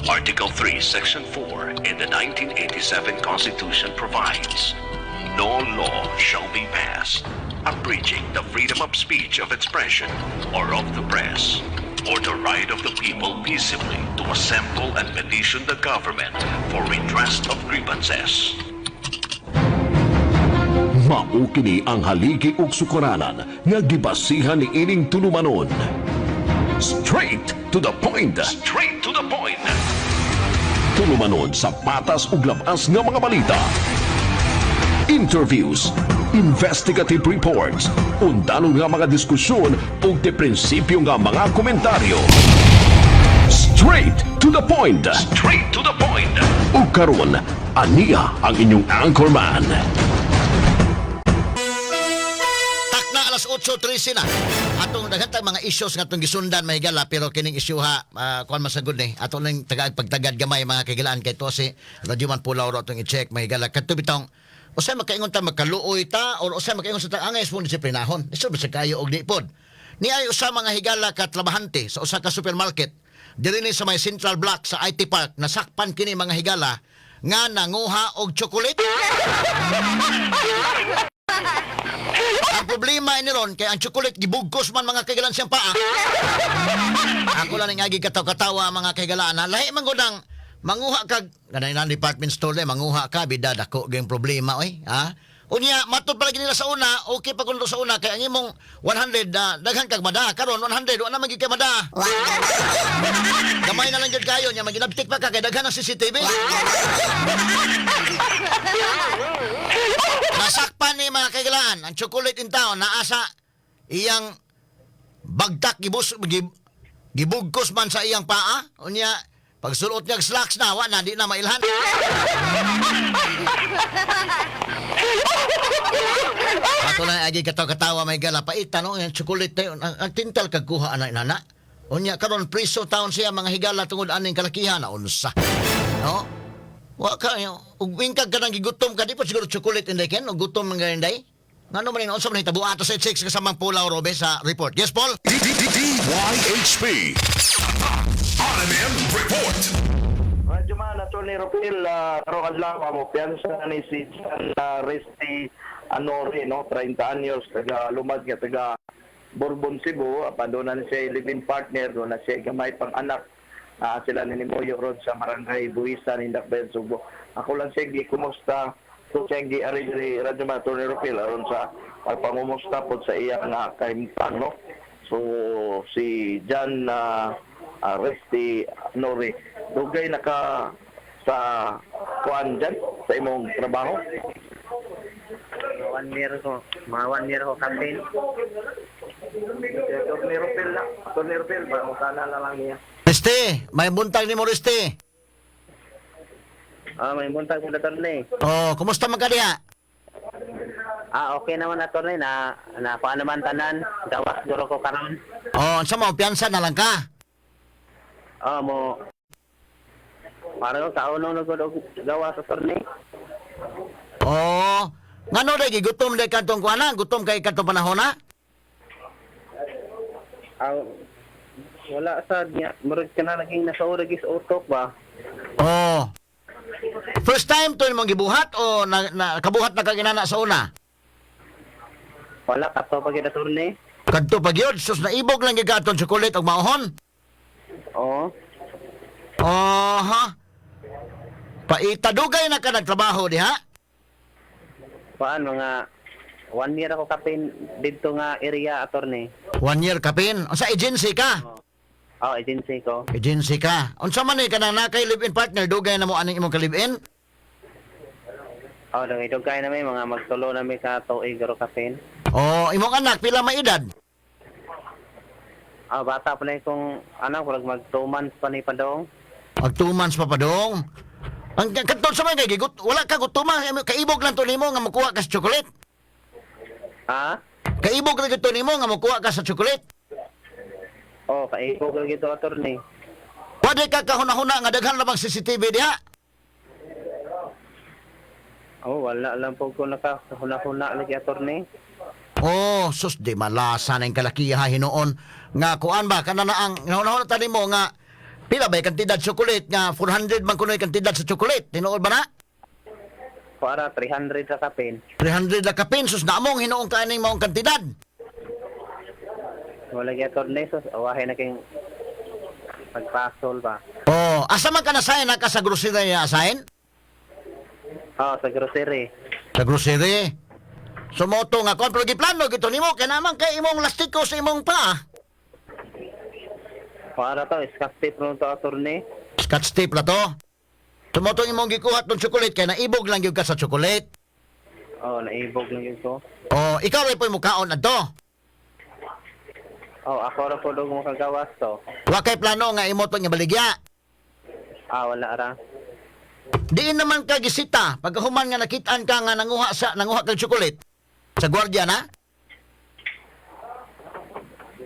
Article 3, Section 4 in the 1987 Constitution provides, "No law shall be passed abridging the freedom of speech, of expression, or of the press, or the right of the people peaceably to assemble and petition the government for redress of grievances." Mao kini ang haligi ug sukaranan nga gibasihan ni ining tulumanon. Straight to the point. Straight to the point. Tulumanon sa patas ug labas nga mga balita. Interviews, investigative reports, undanon nga mga diskusyon ug de prinsipyo nga mga komentaryo. Straight to the point. Straight to the point. Ug karon, aniya ang inyong anchorman. Takna alas 8:13 na. Atong daghan tag mga issues nga atong gisundan, mahigala, pero kining issue ha, kuan masagod ni. Ato ning tagag pagtagad gamay, mga kagilaan, kay to si Radyo Man Pulaw ro atong i-check, mahigala. Kadto bitong usay makaingon ta magkaluoy ta or usay makaingon sa ta angay mo disiplinahon. Iso bisag kayo og di pod. Ni ay usa, mga higala, ka trabahante sa usa ka supermarket diri ni sa may Central Block sa IT Park. Nasakpan kini, mga higala, nga nanguha og chocolate. Ang problema ni ron kay ang chocolate gibugkos man, mga kaigalan, siyang paa. Ako lang ang agi kataw-katawa, mga kaigalan. Ha? Lahi man gud ang manguha kag kanay na department store le, manguha ka bida, dako gyud problema oy, ha? Unya, matod pala nila sa una, okay pa kuno sa una kay ang imong 100, daghan kag mada. Karon 100 wa na man gyud kay mada. Gamay na lang gyud kayo nya maginabtik pa ka kay daghan ang CCTV. Nasakpan ni, mga kaigalaan, ang chocolate in town naasa iyang bagtak gibus gibugkos man sa iyang paa. Unya pagsulot niya og slacks na wa na, di na mailhan. Ato lang agi katawa-katawa, may gala paita no ang chocolate tayo ang tintal kag kuha ana nana. Unya karon priso taon siya, mga higala, tungod aning kalakihan na unsa. No? Wa ka ug wingkag ka nang gigutom ka, di pa siguro chocolate inday ken og gutom man inday. Ngano man unsa man hitabo ato sa 6 kasamang Pulaw Robe sa report. Yes, Paul. DYHP. RMN Report. Radyo man, Atty. Rupil, karong adlaw mo piyansa ni si John Resti Anore, no, 30 anyos, taga Lumad nga taga Bourbon, Cebu. Apan doon na siya living partner, doon na siya gamay pang anak. Sila ni Nimoyo ron sa Barangay Buisan, Hindakbayan, Sugbo. Ako lang siya kumusta so siya gi ari diri, Radyo man, Atty. Rupil, aron sa pagpangumusta pod sa iya nga kahimtang, no. So si John Resti Nori, dugay naka sa kuan dyan sa imong trabaho? One year ko. Mga one year ko, Captain. Atty. Rupil na. Atty. Rupil, pangutana na lang niya. Resti, may buntag ni mo, Resti. Ah, may buntag mo, attorney. Oh, kumusta man ka diha? Ah, okay naman, attorney. Na, na kuan naman tanan. Gawas guro ko karon. Oh, unsa mo piyansa na lang ka? Ah, mo. Parang kaunong na gud og gawas, attorney. Oh, ngano day gigutom day kadtong kuana, gutom kay kadtong panahon na? Ah, wala sa niya. Murag ka na naging nasa uragis utok ba? Oh. First time to imong gibuhat o na kabuhat na ka ginana sa una? Wala, kato pa gyud, attorney. Kadto pa gyud, sus, naibog lang gyud kadtong chocolate ug maohon. Oo. Oh, ha. Paita, dugay na ka nagtrabaho diha? Kuan, mga one year ako, Captain, didto nga area, attorney. One year kapin. Unsa agency ka? Oh, agency ko. Agency ka. Unsa man ni kanang nakay live-in partner, dugay na mo aning imong ka-live-in? Oh, dugay dugay na may mga magtulo na may ka tuig guro, Captain. Oh, imong anak pila may edad? Ah, bata pa na kung anak, murag mag 2 months pa ni padong. Mag 2 months pa padong. Ang kadto sa mga kay gigut, wala ka gutuma, kaibog lang to nimo nga mokuha ka sa chocolate. Ha? Kaibog lang to nimo nga mokuha ka sa chocolate. Oh, kaibog lang gito, attorney. Wala ka kahuna-huna nga daghan na bang CCTV diha? Oh, wala lang po ko nakahuna-huna lagi, attorney. Oh, sus, di malasa na yung kalakiha hinuon. Nga kuan ba kana na ang huna-huna ta nimo nga Pila ba kantidad chocolate nga 400 man kunoy kantidad sa chocolate? Tinuod ba na? Para 300 sa kapin. 300 na kapin sus naamong hinuong kaning maong kantidad. Wala gyud, attorney, sus awahin na kayong pagpasol ba. Oh, asa man ka nasayin na ka sa grocery na asahin? Oh, sa grocery. Sa grocery. Sumoto nga kon pero giplano gito nimo kay naman kay imong lastiko sa imong paa. Para to, scotch tape ron to, attorney. Scotch tape na to. Sumoto imong gikuha tong chocolate kay naibog lang gyud ka sa chocolate. Oh, naibog lang yun ko. Oh, ikaw rin po'y mukaon adto. Oh, ako ra po dog makagawas to. Wa kay plano nga imo to nga baligya. Ah, wala ra. Diin naman ka gisita pagkahuman nga nakitaan ka nga nanguha kag chocolate sa gwardiya na.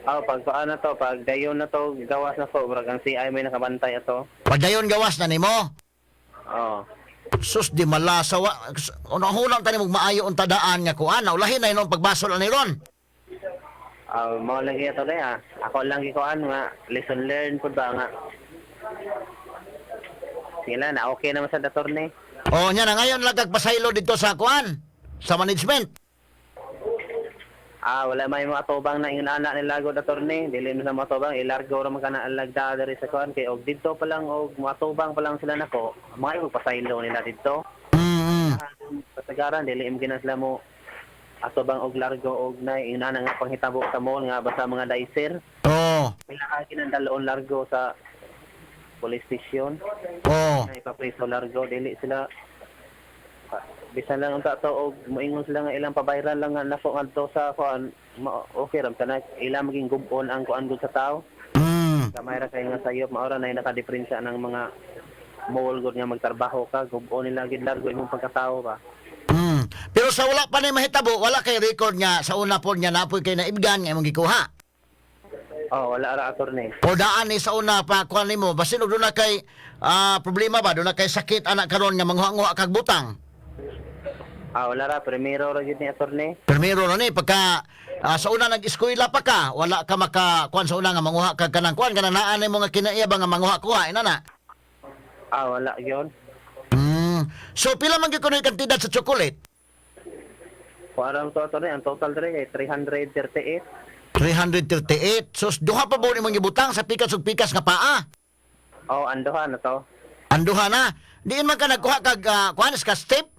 Oh, pag paan na to, pag dayon na to, gawas na ko, brag ang CI may nakabantay ato. Padayon gawas na nimo. Oh. Sus di malasa wa unang tani mong maayo unta daan nga kuan na ulahin na inon pagbasol ani ron. Ah, mao lagi ato day ah. Ako lang gikuan nga lesson learned pud ba nga. Sige lang, na okay naman sa attorney. Oh, nya na ngayon lang kag pasaylo dito sa kuan sa management. Ah, wala may mga tubang na ingon anak nila god, attorney. Dili mo sa mga tubang ilargo ra man kana ang lagda diri sa kuan kay og didto pa lang og mga tubang pa lang sila nako. Mga og pasaylo nila didto. Pasagaran dili mo gina sila mo atubang og largo og nay ingon ana nga panghitabo sa mall nga basta mga dicer. Pila ka kinandaloon largo sa police station. Na ipapreso largo dili sila bisan lang unta to og moingon sila nga ilang pabayran lang nga nako ngadto sa kuan okay ra kana ilang maging gubon ang kuan gud sa tao. Gamay ra kay nga sayop maora na nakadiferensya ng mga mall gud nga magtrabaho ka gubon nila gid largo imong pagkatao ba. Pero sa wala pa ni mahitabo, wala kay record nga sa una po nga napoy kay naibgan nga imong gikuha. Oh, wala ra, attorney. O daan ni sa una pa kuan nimo, basin og doon na kay problema ba, doon na kay sakit anak karon nga manguha-nguha kag butang. Ah, wala ra, primero ra gyud ni, attorney. Primero na ni pagka sa una nag-eskwela pa ka, wala ka maka kuan sa una nga manguha kag kanang kuan kanang naa nimo nga kinaiya ba nga manguha kuha ina na. Ah, wala gyud. So pila man gyud kuno yung kantidad sa chocolate? Kuan to, attorney, ang total diri kay 338. 338. So duha pa ba imong gibutang sa pikas ug pikas nga paa? Oh, andoha na to. Anduha na. Diin man ka nagkuha kag kuan scotch tape?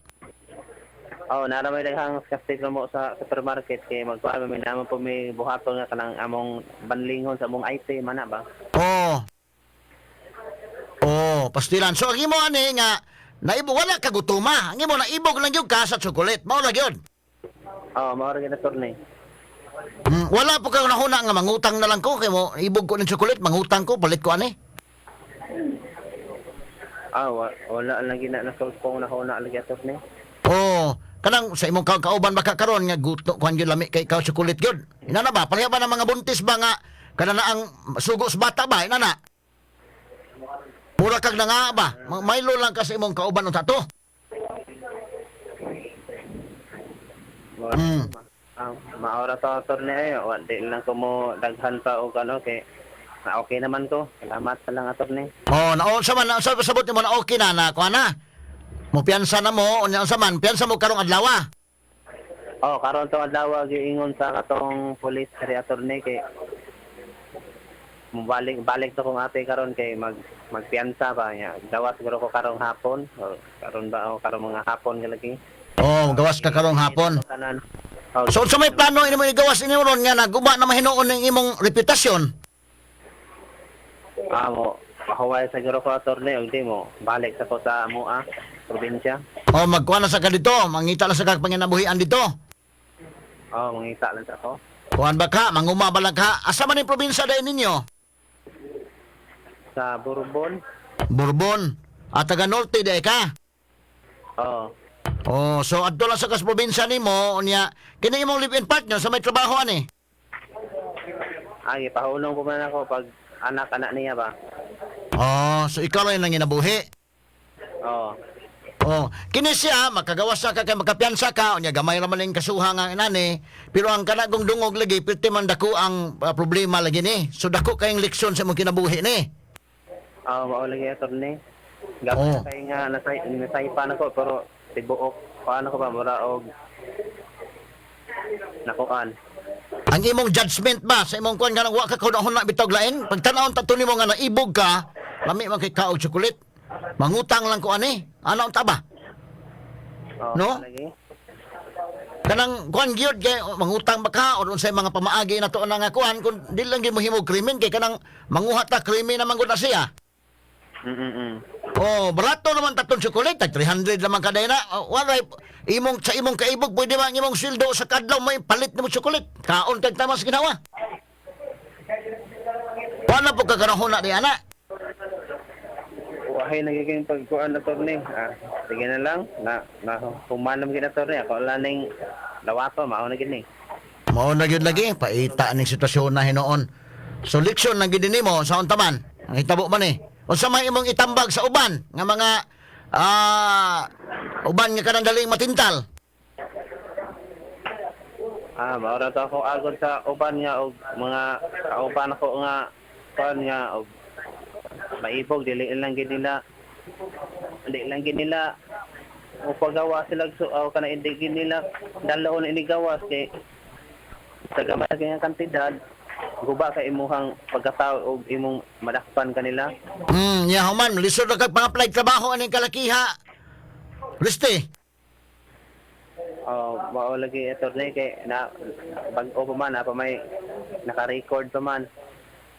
Oh, nara may daghang scotch tape mo sa supermarket kay magkuan may naman po may buhaton nga kanang among banlingon sa among IT man na ba. Oh. Oh, pastilan. So ang imo ani nga naibog wala ka gutuma. Ang imo naibog lang gyud ka sa chocolate. Mao ra gyud. Oh, mao ra gyud, attorney. Wala po ka nahuna nga mangutang na lang ko kay mo ibog ko ng chocolate, mangutang ko, palit ko ani. Ah, wala lang gina na solve ko na na lagi, attorney. Oh, kanang sa imong kauban baka karon nga guto kuan gyud lami kay ikaw chocolate gyud. Inana ba? Pareha ba ng mga buntis ba nga kana na ang sugo sa bata ba? Inana. Mura kag nanga ba? Maylo lang ka sa imong kauban unta to. Ah, maora to, attorney ay wa di lang ko mo daghan pa og ano kay na okay naman ko. Salamat sa lang, attorney. Oh, na unsa man na unsa sabot nimo na okay na na kuan na. Mo piyansa na mo, unya unsa man piyansa mo karong adlaw. Oh, karon to adlaw giingon sa katong police diri, attorney, kay mobalik balik to kong ate karon kay magpiyansa ba niya. Gawas siguro ko karong hapon o karon ba o karong mga hapon nga lagi. Oh, gawas ka karong hapon. Tanan. Oh, So unsa may plano ini mo igawas ini ron nga naguba na mahinuon ning imong reputasyon? Ah, mo pahuway siguro ko, attorney, og di mo balik sa ko sa amoa probinsya. Oh, magkuha na sa ka dito, mangita na sa ka panginabuhian dito. Oh, mangita lang sa ako. Kuan ba ka, manguma ba lang ka? Asa man yung probinsya dahil ninyo? Sa Bourbon. Bourbon. At taga Norte dahil ka. Oh. Oh, so adto lang sa kas probinsya nimo unya kini imong live-in partner sa may trabaho ani. Ay, pahulong ko man ako pag anak-anak niya ba. Oh, so ikaw lang ang ginabuhi. Oh. Oh, kini siya makagawas sa ka kay makapiyansa ka unya gamay ra man ning kasuha nga inani, pero ang kanagong dungog lagi pirti man dako ang problema lagi ni. So dako kayong leksyon sa imong kinabuhi ni. Ah, mao lagi, attorney. Gapit Oh. kay nga nasaypan ako pero tibuok paano ko ba mura og nakuan. Ang imong judgment ba sa imong kuan nga wa ka kunahon na bitog lain? Pag tan-awon ta nimo nga naibog ka, lami man kay kaog chocolate. Mangutang lang ko ani. Ano unta ba? Oh, No? Lagi. Kanang kuan gyud kay mangutang ba ka or unsay mga pamaagi na to na nga kuan kung di lang gyud mohimog krimen kay kanang manguha ta krimen naman gud na siya. Oh, barato naman tatong chocolate, tag 300 naman kada na. Oh, walay imong sa imong kaibog pwede ba ang imong sweldo sa kadlaw may palit nimo chocolate. Kaon kag tamas ginawa. Wala po kakanahon na di ana. Wahay nagiging pagkuan, attorney. Ah, sige na lang na na humanom gid, attorney. Ako lang ning lawato mao na gid ni. Mao na gyud lagi paita ning sitwasyon na hinuon. So leksyon na gyud nimo sa unta man. Ang hitabo man eh. Unsa may imong itambag sa uban nga mga uban nga kanang daling matintal? Ah, mao ra to ako agod sa uban nga og mga kauban ako nga kuan nga og maibog dili lang gid nila o pagawa sila so aw kana hindi gid nila dalaon ini gawas kay sa gamay kay nga kantidad guba ka imuhang pagkatao og imong madakpan kanila. Ya human, lisod ra kag pang-apply trabaho aning kalakiha. Riste. Oh, mao lagi, attorney, kay na bag-o pa man na pa may naka-record pa man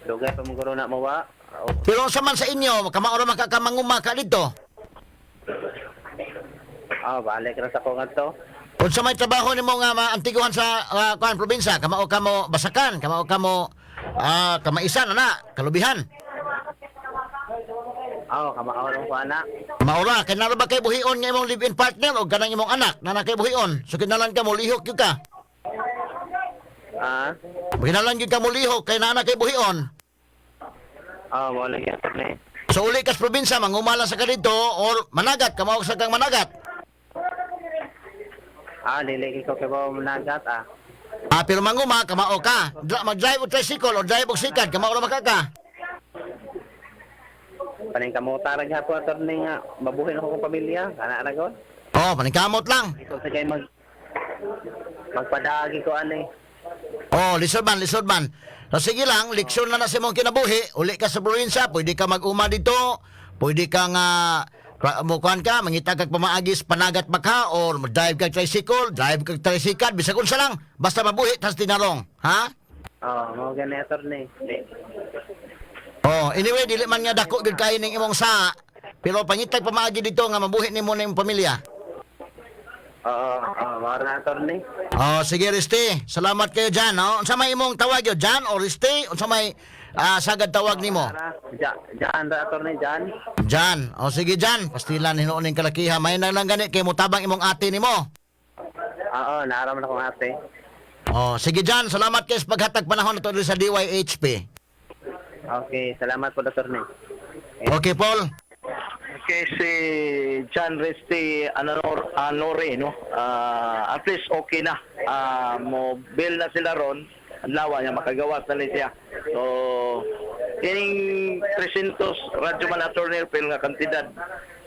dugay pa man guro na mawa. Oh, Pero sa man sa inyo, kamao ra makakamanguma ka dito. Ah, balik ra sa ko ngadto. Unsa may trabaho nimo nga maantiguhan sa kuan probinsya, kamao ka mo basakan, kamao ka mo kamaisan ana, kalubihan. Oh, kamao ko ana. Maura, kay naro ba kay buhion nga imong live-in partner o kanang imong anak na na kay buhion? So kinalan ka mo lihok gyud ka. Ah, Kinalan gyud ka mo lihok kay naa na kay buhion. oh, mao lagi, attorney. So uli kas probinsya mangumala sa ka dito or managat, kamao sa kang managat. Ah, dili ko kay ba managat ah. Ah, pero manguma kamao ka. Mag-drive og tricycle o drive og sikad, kamao ra makaka. Paning kamuta ra gyapon, attorney, nga mabuhi na ko kong pamilya, kana ra gud. Oh, paningkamot lang. Ikaw sa kay magpadagi ko ani. Oh, lisod man, lisod man. So sige lang, leksyon na na sa imong kinabuhi. Uli ka sa probinsya, pwede ka mag-uma dito, pwede ka nga mukuan ka, mangita kag pamaagis, panagat ba ka, or drive kag tricycle, drive kag tricycle, bisag unsa lang, basta mabuhi, tas tinarong. Ha? Oh, mao gani, attorney. Di. Oh, anyway, dili man nga dako gyud kayo ning imong saa, pero pangitag pamaagi dito nga mabuhi nimo na imong pamilya. Oo, oh, mao ra, attorney. Oh, sige Risti, salamat kayo dyan. No? Unsa may imong tawag yun, Jan o Risti? Unsa may sagad tawag nimo? Tara, Jan ra, attorney, Jan. Jan. O sige Jan, pastilan hinuon ning kalakiha. May na lang gani kay motabang imong ate nimo. Oo, naaram na kong ate. O sige Jan, salamat kay sa paghatag panahon nato diri sa DYHP. Okay, salamat po, attorney. Okay Paul. Okay, si John Resti Anor, Anore, no? Ah, at least okay na. Ah, mo bill na sila ron. Ang lawa niya, makagawas na rin siya. So, kining 300 radyo man attorney pero nga kantidad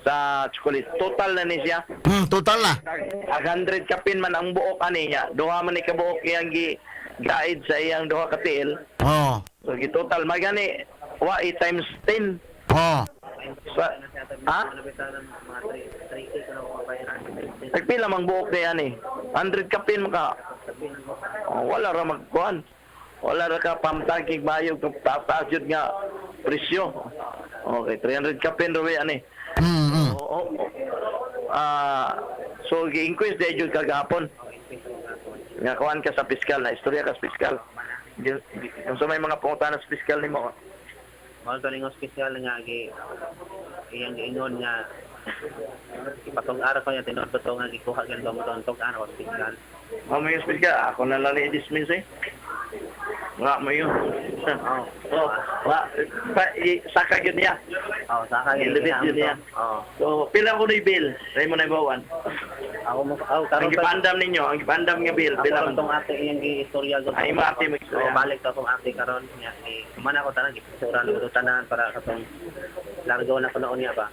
sa chocolate. Total na ni siya. Total na. Ang 100 kapin man ang buok ani niya. Duha man ni kabuok iyang gi guide sa iyang duha ka tiil. Oh. So, gi total magani wa i times 10 Oh. sa ha? Nagpila mang buok na yan eh. 100 kapin maka. Oh, wala ra magkuan. Wala ra ka pamtagig bayog kung taas yun nga presyo. Okay, 300 kapin ra ani. Oo. Oo. Ah, so gi-inquest di jud kagahapon. Nga kuan ka sa piskal na istorya ka sa piskal. Kung sa may mga pangutana sa piskal nimo. Mao to ning ospital nga gi iyang giingon nga ipatong-ara ko niya tinuod to nga gikuha gyud ko mo tong ara ospital. Mamo yung piskal, ako na lang i-dismiss eh. Wala mo yun. Oh. Oh, wa, saka yun niya. Oh, saka gyud Ilibit yun niya. Oh. So, pila ko na yung bill? Ray mo na ibawan. Ako mo oh, Ang karon pa gipandam ninyo, ang gipandam nga bill, ako pila ron man. tong ate iyang giistorya ko. Ay, imo ate mo istorya. Oh, balik to akong ate karon nya gi man ako tanan gipicturan ko tanan para katong Largo na ko noon niya ba.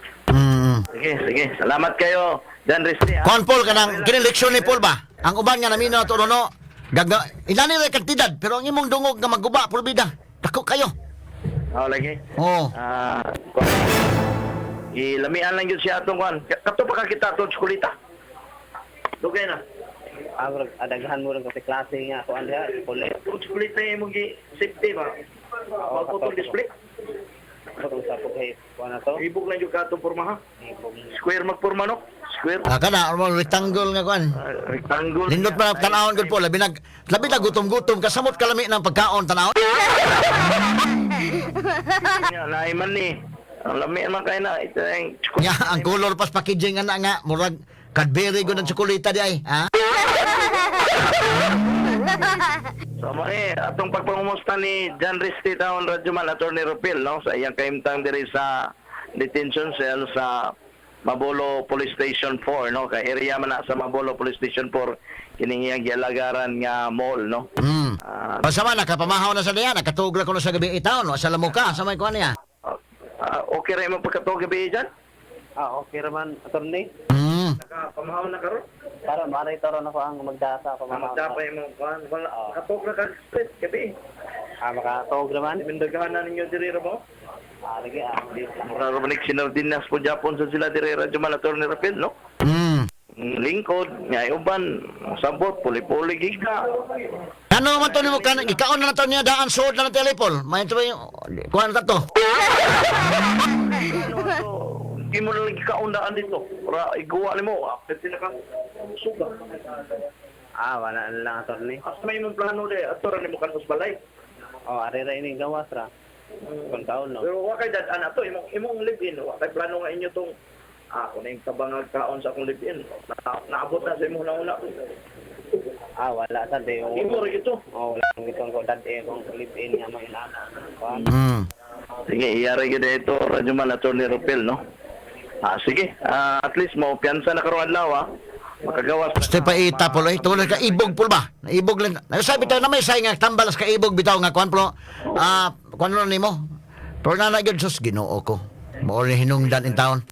Sige, sige. Salamat kayo, John Risty, ha? Kuan Paul kanang kini leksyon ni Paul ba? Ang uban nga namino ato no. Gaga inani ra kantidad pero ang imong dungog nga maguba pulbida. Dako kayo. Oh, lagi. Oh. Ah, kuan. Ilamian lang yun siya atong kuan. Kato pa ka kita atong eskulita. Dugay na. Ah, murag adaghan mo rin kasi klase nga kuan diha, kulit. Atong eskulita yung imong gi safety ba? Magputol display. Katong sa pughay kuan na to. Ibog lang yung katong porma ha. Ibog. Square magporma no? Square. Ah, kana mo rectangle nga kuan. Ah, rectangle. Lindot pa na tanawon gud po labi na gutom-gutom kasamot kalami ng pagkaon tanawon. Nya, naiman ni. Ang lami man kay na ito ang Nya ang color pas packaging ana nga murag Cadbury gud ang tsokolita di ay, ha? So mo eh, atong pagpangumusta ni John Risty Town Radyoman Attorney Rupil no sa iyang kahimtang diri sa detention cell sa Mabolo Police Station 4 no kay area man na sa Mabolo Police Station 4 kining iyang gialagaran nga mall no. Ah, Pasama nakapamahaw na sa diya, nakatugra ko na sa gabi itaon, no? Sa lamuka, sa may kuan niya. Okay ra imong pagkatuog gabi dyan? Ah, okay raman attorney. Nakapamahaw na karon. Karon maray toro na ko ang magdasa pa mga. Magdapa imong kuan wala nakatuog ra ka straight gabi. Ah, makatuog raman. Imendagahan na ninyo diri ra mo. Ah, lagi ah. Mura ra balik sinardinas po Japon sa sila diri Radyoman Attorney Rupil no. Lingkod, nga uban, sabot, puli-puli giga. Ano man to nimo kan ikaon na na to niya daan suod na ng telepon. May ito ba yung kuan na to? Hindi mo na lagi kaundaan dito. Para iguwa ni mo, pwede na ka suga. Ah, wala na lang attorney. Asa may imong plano de, ato ra nimo kantos balay. Oh, ari ra ini gawas ra. Kung taon no. Pero wa kay dad-an ato imong imong live-in, wa kay plano nga inyo tong ako na yung tabangag kaon sa akong live-in. Na, naabot na sa imong nauna. Ah, wala sa di. Imo ra ito. Oh, wala akong gitong ko dad eh kung live in nga may inana. Kuan. Sige, iyari gyud ito Radyo Man Attorney Rupel, no? Ah, sige. Ah, at least mo piyansa na karon adlaw, ah. Makagawas na. Basta pa ita polo eh. Tulad ka ibog polo ba? Naibog lang. Nagsabi tayo na may say nga tambalas ka ibog bitaw nga kuan polo. Ah, kuan lang nimo. Pero na gyud sus Ginoo ko. Mao ni hinungdan in town.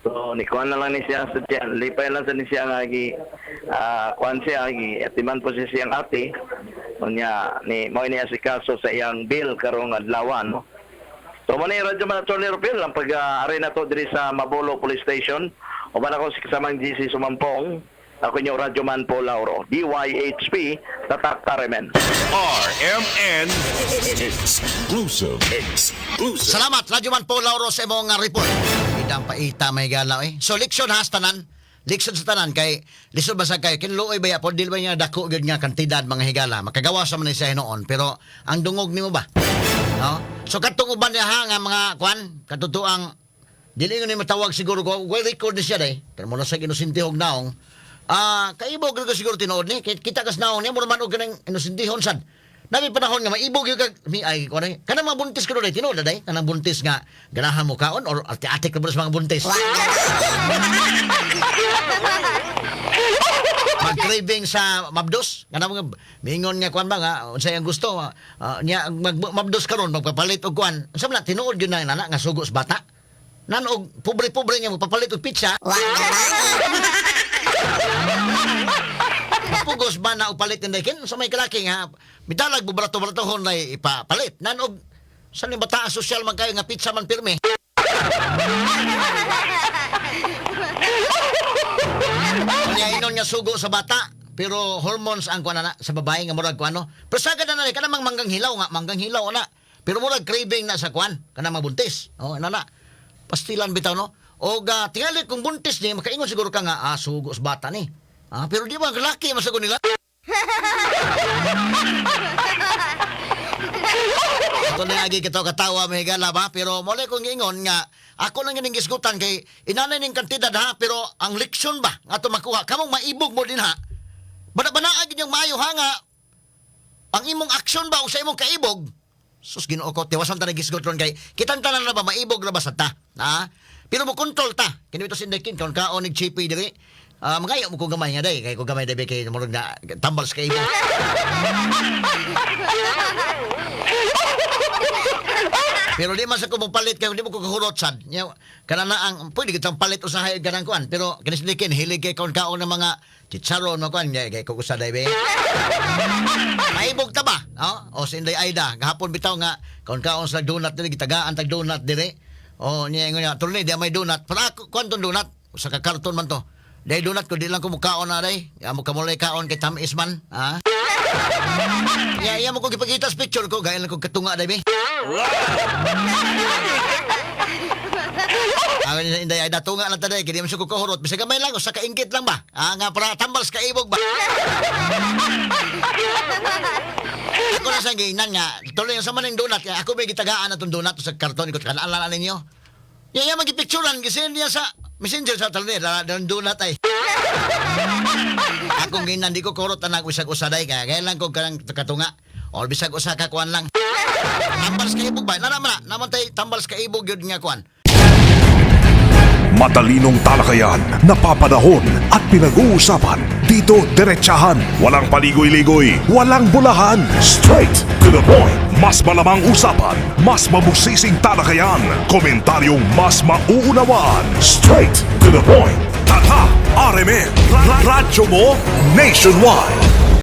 So, ni kuan na lang ni siya sa tiyan. Lipay lang sa ni siya nga gi kuan siya gi atiman po siya siyang ate. Unya ni mao niya si kaso sa iyang bill karong adlaw no. So mo ni Radyo Man Attorney Rupil ang pag ari na to diri sa Mabolo Police Station. Uban ako si kasamang GC Sumampong. Ako inyo Radyo Man Paul Lauro. DYHP Tatak Taremen. RMN Exclusive. Exclusive. Salamat Radyo Man Paul Lauro sa imong nga report. Idang paita may galaw eh. So leksyon ha sa tanan. Leksyon sa tanan kay lisod ba sa kay kinluoy ba ya po dili ba niya dako gyud nga kantidad mga higala. Makagawa sa man ni siya hinuon pero ang dungog nimo ba? No? So katong uban niya ha nga mga kwan katutuang dili nga ni matawag siguro ko well record ni siya day. Pero mo na sa inosintihog naong. Ah, kaibog ra ko siguro tinuod ni. Kita kas naong niya mo man og kanang inosintihon sad. Nami panahon nga maibog yung kag mi ay ko na kanang mga buntis ko day tinuod na day kanang buntis nga ganahan mo kaon or ati-atik ra ba sa mga buntis. Mag-craving sa mabdos kanang mga mingon nga kuan ba nga unsay ang gusto niya mag mabdos karon magpapalit og kuan unsa man na, tinuod yun na nana nga sugo sa bata nan og pobre-pobre nga magpapalit og pizza. Mapugos ba na og palit ni kin sa may kalaki nga midalag mo barato-baratohon na ipapalit nan og sa ni bata social man kayo nga pizza man pirmi. Unya inon nga sugo sa bata pero hormones ang kuan na sa babae nga murag kuan no. Pero sagad na na kanang manggang hilaw nga manggang hilaw na. Pero murag craving na sa kuan kanang mga buntis. Oh na na. Pastilan bitaw no. Og tingali kung buntis ni makaingon siguro ka nga sugo sa bata ni. Ah, pero di ba ang laki masagot nila? Ito na agi kita katawa may gala ba pero mole kong giingon nga ako lang gining gisgutan kay inanay ning kantidad ha pero ang leksyon ba nga ato makuha kamong maibog mo din ha. Bana banaag inyong maayo ha nga ang imong aksyon ba o sa imong kaibog. Sus Ginoo ko tiwasan ta nagisgot ron kay kitang tanan na ba maibog ra ba sa ta ha pero mo kontrol ta kini ito sindekin kon kaon nig chippy diri. Ah, mangayo mo ko gamay nga day kay ko gamay day kay murag na tambal sa kaibog. Pero di man sa ko palit kay di mo ko kahurot sad. Nya kana na ang pwede kitang palit usahay ganang kuan, pero kini si Ken hilig kay kaon kaon ng mga chicharon mo kuan kay ko usa day be. Maibog ta ba? Oh, o si Inday Aida gahapon bitaw nga kaon kaon sa donut diri, gitagaan tag donut diri. Oh, niya ingon niya, "Tulni, di may donut." Para kuan tong donut, usa ka karton man to. Day donut ko, di lang ko mukaon na day. Ya mo kamulay kaon kay tamis man, ha? Ya, iya mo ko gipakita sa picture ko, gaya lang ko katunga day be. Ang Inday Aida, tunga lang taday, kaya di man siya ko kahurot. Bisag gamay lang, usa ka ingkit lang ba? Ah, nga para tambal sa kaibog ba? Ako na sa ginan nga, tuloy yung sa maning donut, kaya ako may gitagaan na itong donut sa karton ko, kanaalala ninyo. Ya, ya, magipicturan, kasi niya sa messenger sa talon, ng donut ay. Akong ginan, di ko kurot anak, bisag usaday, kaya lang ko kanang katunga. Or bisag usa ka kuan lang. Tambal sa kaibog ba? Nana man na, naman tay tambal sa kaibog yun nga kuan. Matalinong talakayan, napapanahon at pinag-uusapan. Dito diretsahan, walang paligoy-ligoy, walang bulahan. Straight to the point. Mas malamang usapan, mas mabusising talakayan, komentaryong mas mauunawaan. Straight to the point. Tatak RMN, Radyo mo nationwide.